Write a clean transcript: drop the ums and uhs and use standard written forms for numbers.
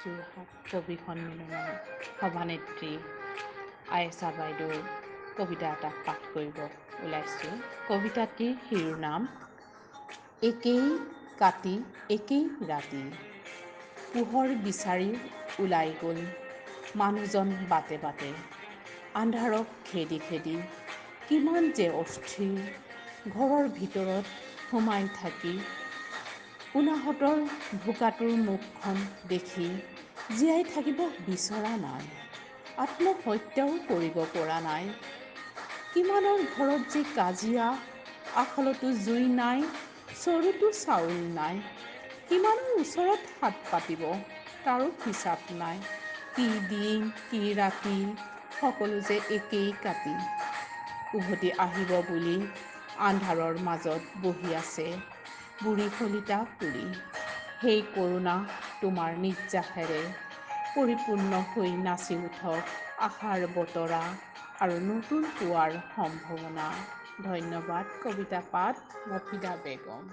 যোৰহাট কবি সন্মিলনৰ সভানেত্ৰী আয়েশা বাইদেউৰ কবিতা এটা পাঠ কৰিব ওলাইছোঁ। কবিতাটিৰ শিৰোনাম একেই কাতি একেই ৰাতি। পোহৰ বিচাৰি ওলাই গ'ল মানুহজন বাটে বাটে, আন্ধাৰক খেদি খেদি। কিমান যে অস্থিৰ ঘৰৰ ভিতৰত সোমাই থাকি, পোনাহঁতৰ ভোকাতুৰ মুখখন দেখি জীয়াই থাকিব বিচৰা নাই, আত্মহত্যাও কৰিব পৰা নাই। কিমানৰ ঘৰত যে কাজিয়া, আখলতো জুই নাই, চৰুতো চাউল নাই। কিমানৰ ওচৰত হাত পাতিব তাৰো হিচাপ নাই। কি দিন কি ৰাতি, সকলো যে একেই কাতি। উভতি আহিব বুলি আন্ধাৰৰ মাজত বহি আছে বুঢ়ী শলিতা পুৰি। সেই কৰুণা, তোমাৰ নিৰ্যাসেৰে পৰিপূৰ্ণ হৈ নাচি উঠক আশাৰ বতৰা আৰু নতুন পুৱাৰ সম্ভাৱনা। ধন্যবাদ। কবিতা পাঠ মফিদা বেগম।